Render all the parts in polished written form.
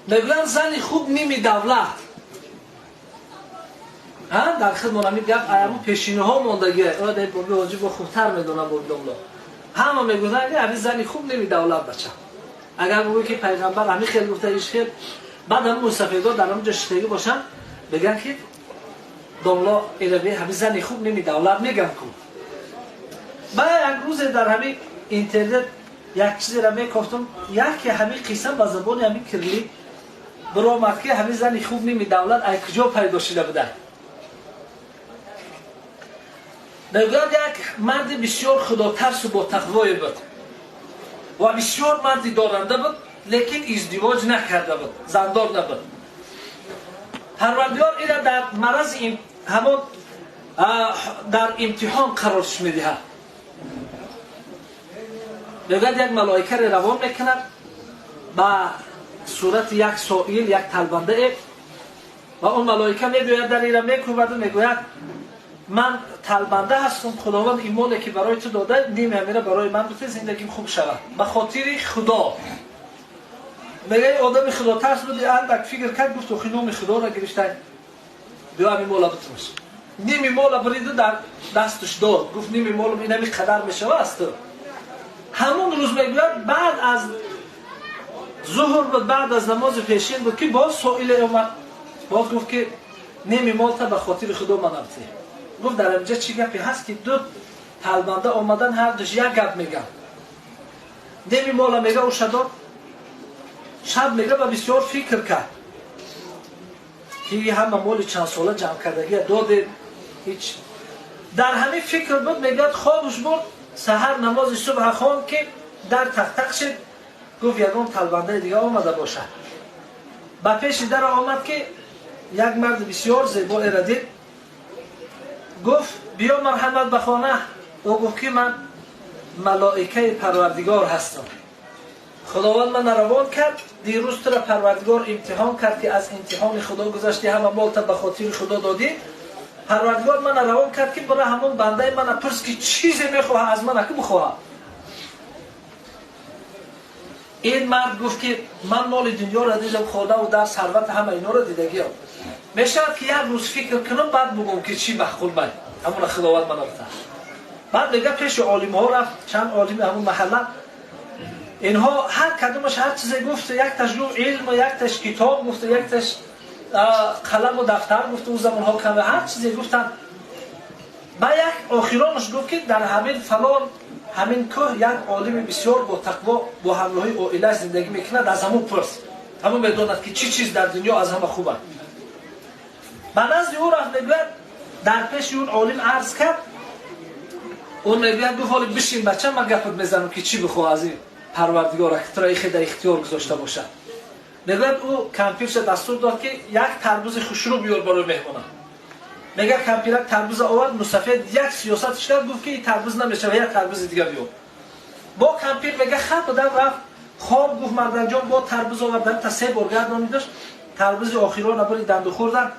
Мегӯянд, зани хуб ними давлат. Дар хидмон ҳамин гап аяму пешинаҳо мондагия. Боби ҳоҷӣ бо хубтар медонам, боби домло. Ҳама мегӯянд, ки ҳамин зани хуб ними давлат, бача. Агар бигӯй, ки пайғамбар ҳамин хел гуфта, иш хел, баъд ҳамин мусафедо дар ҳамин ҷо шиштагӣ бошанд, мегӯянд, ки домло ираби ҳамин зани хуб ними давлат мегӯям ку. Баъд як рӯзе дар ҳамин интернет як чизеро мекофтам, яке ҳамин қисса ба забони ҳамин кирилӣ биромад, ки ҳамин зани хуб ними давлат ай куҷо пайдо шуда буда. Мегӯяд, як марди бисёр худотарсу ботақвое буд ва бисёр марди доранда буд, лекин издивоҷ накарда буд, зандор набуд. Парвардигор ира дар марази ҳамон дар имтиҳон қарорш медиҳад. Мегӯяд, як малоикаре равон мекунад ба сурати як соил, як талбандае, ва он малоика мебиёяд, дар ира мекӯбаду мегӯяд: «Ман талбанда ҳастам, Худованд ин моле, ки барои ту дода, ними ҳамира барои ман бите, зиндагим хуб шавад, ба хотири Худо». Мегӯяд, одами худотарс буди, андак фикр кард, гуфт: «Охи, номи Худоро гирифта, биё, ҳамин мола битумаш». Ними мола буриду дар дасташ дод, гуфт: «Ними молам инами қадар мешава аз ту». Ҳамон рӯз, мегӯяд, баъд аз зуҳр буд, баъд аз намози пешин буд, ки боз соиле омад, боз гуфт, ки ними молта ба хотири Худо манам те. Гуфт: «Дар инҷа чӣ гапе ҳаст, ки ду талбанда омадан, ҳар душ як гап меган?» Ними мола, мега, уша дод. Шаб, мега, ба бисёр фикр кард, ки ҳама моли чандсола ҷамъ кардагия доде, ҳеч. Дар ҳамин фикр буд, мегӯяд, хобуш бурд. Саҳар намози субҳа хонд, ки дар тақтақ шид. Гуфт: «Ягон талбандаи дига омада бошад». Ба пеши дара омад, ки як марди бисёр зебоеро дид. Гуфт: «Биё, марҳамат ба хона». Ӯ гуфт, ки ман малоикаи Парвардигор ҳастам, Худованд мана равон кард. Дирӯз тура Парвардигор имтиҳон кард, ки аз имтиҳони Худо гузашти, ҳама молта ба хотири Худо додӣ. Парвардигор мана равон кард, ки бира, ҳамон бандаи мана пурс, ки чизе мехоҳа аз мана, ки бихоҳа. Ин мард гуфт, ки ман моли дунёро дидам, хонаву дар сарват, ҳама иноро дидагиам. Мешавад, ки як рӯз фикр кунам, баъд бугум, ки чӣ маъқул май, ҳамона Худованд мана битар? Баъд, мега, пеши олимҳо рафт, чанд олими ҳамон маҳалла. Инҳо ҳар кадомаш ҳар чизе гуфт. Якташ гуфт илм, якташ китоб гуфт, якташ қаламу дафтар гуфт. Ӯ замонҳо каме ҳар чизе гуфтанд. Ба як охиронаш гуфт, ки дар ҳамин фалон ҳамин кӯҳ як олими бисёр бо тақво бо ҳамроҳи оилаш зиндагӣ мекунад, аз ҳамон пурс, ҳамон медонад, ки чӣ чиз дар дунё аз ҳама хуб аст. Ба назди ӯ рафт, мегӯяд, дар пеши он олим арз кард. Ӯ, мегӯяд, гуфт: «Ҳоли бишин, бача, ман гапат мезанам, ки чӣ бихоҳ аз ин Парвардигора, ки туро ихе дар ихтиёр гузошта бошад». Мегӯяд, ӯ кампирша дастур дод, ки як тарбузи хушрӯ биёр барои меҳмона. Мега, кампирак тарбуза овард. Мусафед як сиёсат шикард, гуфт, ки ин тарбуз намешава, як тарбузи дига биёр. Бо кампир, мега, хат будан рафт хоб. Гуфт: «Марданҷон, бо тарбуз овардан». Та се бор гардонидаш, тарбузи охирона буриданду хӯрдан.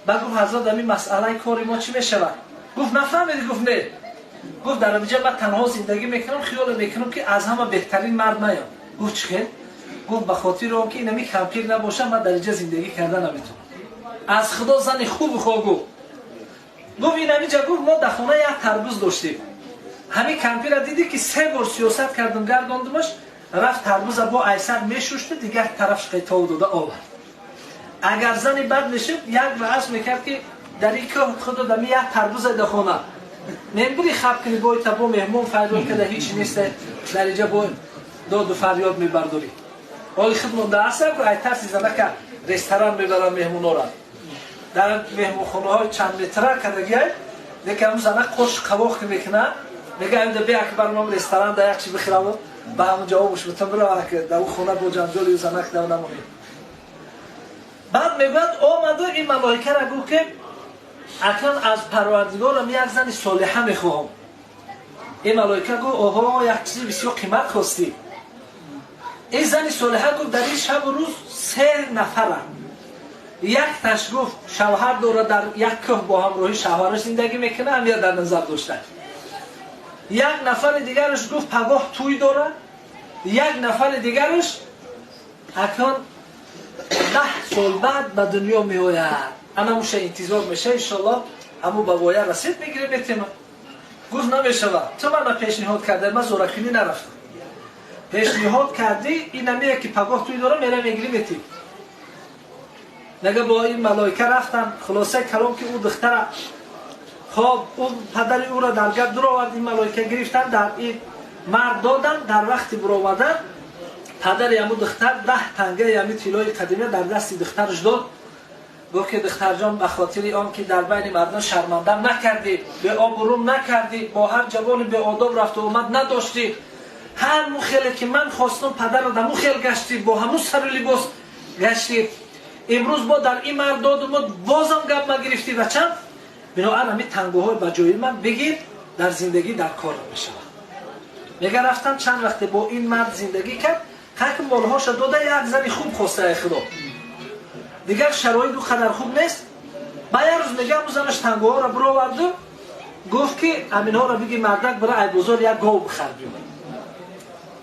Ба гуфт: «Ҳазрат, ами масъалаи кори мо чӣ мешавад?» Гуфт: «Нафаҳмиди?» Гуфт: «Не». Гуфт: «Дар инҷа ман танҳо зиндагӣ мекунам, хиёле мекунам, ки аз ҳама беҳтарин мард маям». Гуфт: «Чӣ хел?» Гуфт: «Ба хотири он ки инами кампир набошам, ман дар инҷа зиндагӣ карда наметавонам. Аз Худо зани хуб бихоҳ», гуфт. Гуфт: «Инамиҷа», гуфт, «мо дар хона як тарбуз доштем. Ҳамин кампира дидӣ, ки се бор сиёсат кардам, гардондумаш, рафт, тарбуза бо айсар мешушту дигар тараф қитов дода овард. Агар зани бад мешуд, як раъс мекард, ки дар ин кӯҳ худо дами як тарбуза дар хона мембири, хаб кунӣ, бой та бо меҳмон фарёд када, ҳичи нест дар инҷа, бо доду фарёд мебардорӣ». Ҳоли худ монда ҳастам, ай тарси занака ресторан мебарам меҳмонора, дар меҳмонхонаҳои чанд метра кадагиай, лекин ҳамун зана қош қавоқ ки мекунад, мега: «Амда бе, акбар, мам ресторан да як чи бихӯрам, ба ҳамун ҷавобш бутам, бирава, ки дар ӯ хона бо ҷанҷоли занак дав намонем». Баъд, мегӯяд, омаду ин малоикара гуфт, ки акнун аз Парвардигорам як зани солиҳа мехоҳам. Ин малоика гуфт: «Оҳо, як чизи бисёр қимат хостӣ». Ин зани солиҳа, гуфт, дар ин шабу рӯз се нафаранд. Якташ, гуфт, шавҳар дорад, дар як кӯҳ бо ҳамроҳи шавҳараш зиндагӣ мекунад, ҳамя дар назар дошта. Як нафари дигараш, гуфт, пагоҳ тӯй дорад. Як нафари дигараш акнун 10 сол баъд ба дунё меояд. Ана муша интизор меша, иншаллоҳ ҳаму ба воя расид мегирем метема. Гуфт намешавад, ту мана пешниҳод карда, ман зӯракунӣ нарафтам. Пешниҳод кардӣ, ин намея ки пагоҳ туи дора мера мегирӣ метӣ. Мега бо ин малоика рафтан, хулосаи калом ки ӯ духтара хоб ӯ падари ӯро дар гап дуровард, ин малоика гирифтан дар ин мард додан. Дар вақти буровардан падари ҳаму духтар 10 тангаи ҳами тиллои қадима дар дасти духтараш дод. Гуфт ки духтарҷон, ба хотири он ки дар байни мардум шармандам накардӣ, беобрӯм накардӣ, бо ҳар ҷавони беодоб рафту омад надоштӣ, ҳар мухеле ки ман хостум падарро дар мухел гаштӣ, бо ҳамун сару либос гаштӣ, имрӯз бо дар ин мард додуму бозам гап нагирифтӣ бачам. Биноан ҳамин тангоҳои ба ҷои ман бигир, дар зиндагӣ дар кор мешавад. Мега рафтам чанд вақте бо ин мард зиндагӣ кард, ҳакм молҳоша дода, як зани хуб хостаи худо. Дигар шароит ӯ қадар хуб нест. Ба як рӯз мега ҳамун занаш тангоҳоро бироварду гуфт ки аминҳоро биги мардак бира ай бозор як гов бихар биё.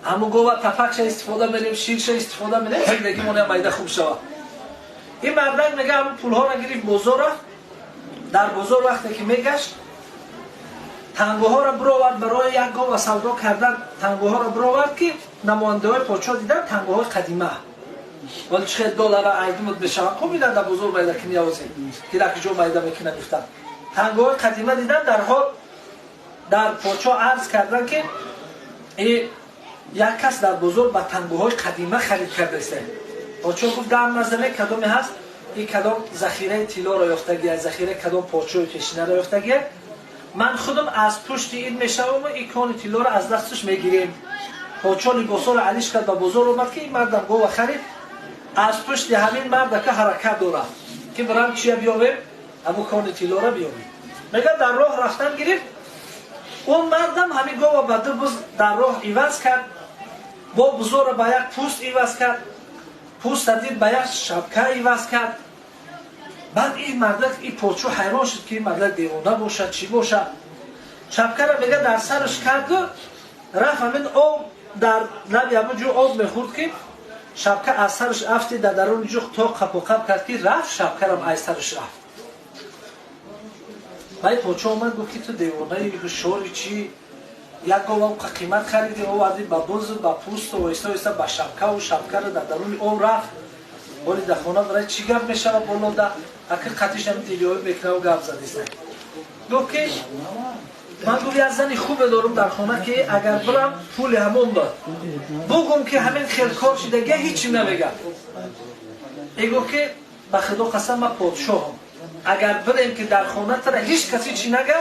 Ҳамун гова тафакша истифода мерем, ширша истифода мерем, зиндагимон ям майда хуб шавад. Ин мардак мега ҳамун пулҳоро гирифт, бозор рафт. Дар бозор вақте ки мегашт, тангоҳоро бировард барои як гова савдо кардан. Тангоҳоро бировард ки намояндаҳои подшоҳ дидан тангоҳои қадима. Вале чӣ хел доллара айдумуд мешаванд, хуб дидан дар бозор майда ки меовозем, ки дар куҷо майда мекунад гуфтан. Тангоҳои қадима дидан, дарҳол дар подшоҳ арз кардан ки як кас дар бозор ба тангоҳои қадима харид кардааст. Подшоҳ гуфт гам назане, кадоме ҳаст, ин кадом захираи тиллоро ёфтагия, захираи кадом подшоҳи пешинаро ёфтагия, ман худам аз пушти ин мешаваму ин кони тиллоро аз дасташ мегирем. Подшоҳ либосҳоро алиш кард, ба бозор омад ки ин мардам гова харид. Аз пушти ҳамин мардака ҳаракат дорад ки бирам чия биёвем, ҳамун кони тиллоро биёвем. Мега дар роҳ рафтан гирифт, он мардам ҳамин гова ба ду буз дар роҳ иваз кард, бо бузорро ба як пӯст иваз кард, пӯста дид ба як шабка иваз кард. Баъд ин мардак, ин подшоҳ ҳайрон шуд ки ин мардак девона бошад, чӣ бошад. Шабкара мега дар сараш карду рафт, ҳамин об дар лаби ҳамун ҷо об мехӯрд ки шабка аз сараш афти, дар даруни ҷо то қапоқап кард ки рафт, шабкарам аз сараш рафт. Баъд подшоҳ омад гуфт ки ту девонаи ҳушёри чӣ, як говам қимат хариди оварди ба бузу ба пӯсту оҳиста оҳиста ба шабкаву шабкара дар даруни об рафт. Боли дар хона барай чӣ гап мешавад болода, аки қатишам дилиёи мекунаву гап задиста. Гуфт ки ман гуфт як зани хубе дорум дар хона ки агар бирам пули ҳамон буд бугум ки ҳамин хел кор шидагия ҳичи намегам. И гуфт ки ба худо қасам ман подшоҳам, агар бирем ки дар хона тара ҳеҷ кас ҳичи нага,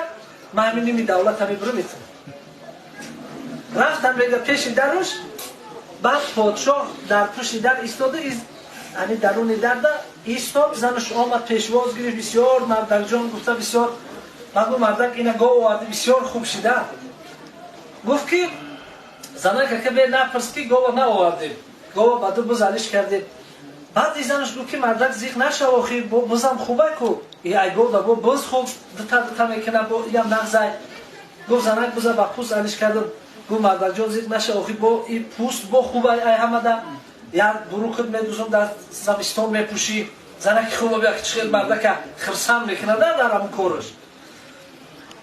ман ҳамин ними давлат ҳами бирам метавонам. Рафтан мега пеши даруш, баъд подшоҳ дар пушти дар истода, ҳамин даруни дарда истод, занаш омад пешвоз гирифт, бисёр мардакҷон гуфта бисёр. Ман гуфт мардак ина гов оварди, бисёр хуб шида. Гуфт ки занака ка бе напурс ки гова наовардем, гова ба ду буз алиш кардем. Баъд занаш гуфт ки мардак зиқ нашав, охи бузам хуба ку, ай гов да бо буз хуб дута дута мекуна, бо иям нағзай. Гуфт занак буза ба пӯст алиш кардам. Гуфт мардакҷон зиқ нашав, охи бо и пӯст бо хуба ай ҳамада як бурукат медузам, дар замистон мепӯшӣ. Занаки хуба бия чӣ хел мардака хирсанд мекунада дар ҳамун кораш.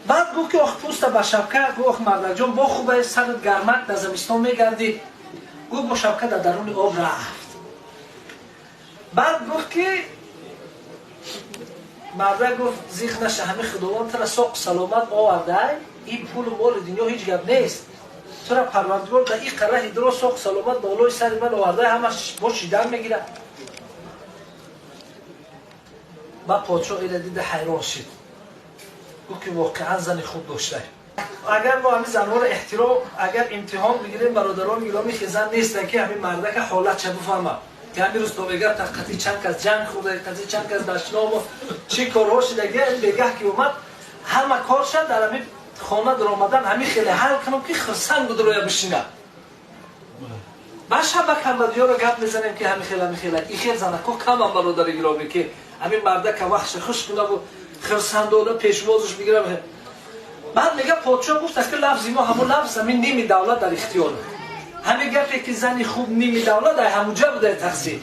Баъд гуфт ки ох пӯста ба шабка. Гуфт ох мардакҷон бо хуба, сарат гармак, дар замистон мегардӣ. Гуфт бо шабка дар даруни об рафт. Баъд гуфт ки мардак гуфт зиқ наша, ҳамин худованд тура соқ саломат овардай, ин пулу моли дунё ҳеҷ гап нест, тура парвардигор дар ин қараҳи дуро соқ саломат болои сари ман овардай, ҳамаш бо шидан мегирад. Баъд подшоҳ ина дида ҳайрон шид, гуфт ки воқеан зани хуб доштай. Агар мо ҳамин занҳоро эҳтиром, агар имтиҳон бигирем, бародарони гиромӣ, ки зан нестанд ки ҳамин мардака ҳолатша бифаҳмад, ки ҳамин рӯз то мегӯяд қати чанд кас ҷанг хӯрда, қати чанд кас дашному чӣ корҳо шидаги, ин бегаҳ ки омад ҳама корша дар ҳамин хона даромадан ҳамин хеле ҳал кунам ки хирсанд будроя бишина. Ба шаба камбадиёро гап мезанем ки ҳамин хел ҳамин хела ин хел занако камам, бародари гиромӣ, ки ҳамин мардака вақтша хуш кунаву хирсандона пешвозаш бигирам. Баъд мега подшоҳ гуфт ки лафзи мо ҳамун лафз, ҳамин ними давлат дар ихтиёр. Ҳамин гапе ки зани хуб ними давлат ай ҳамуҷа будай тақсир.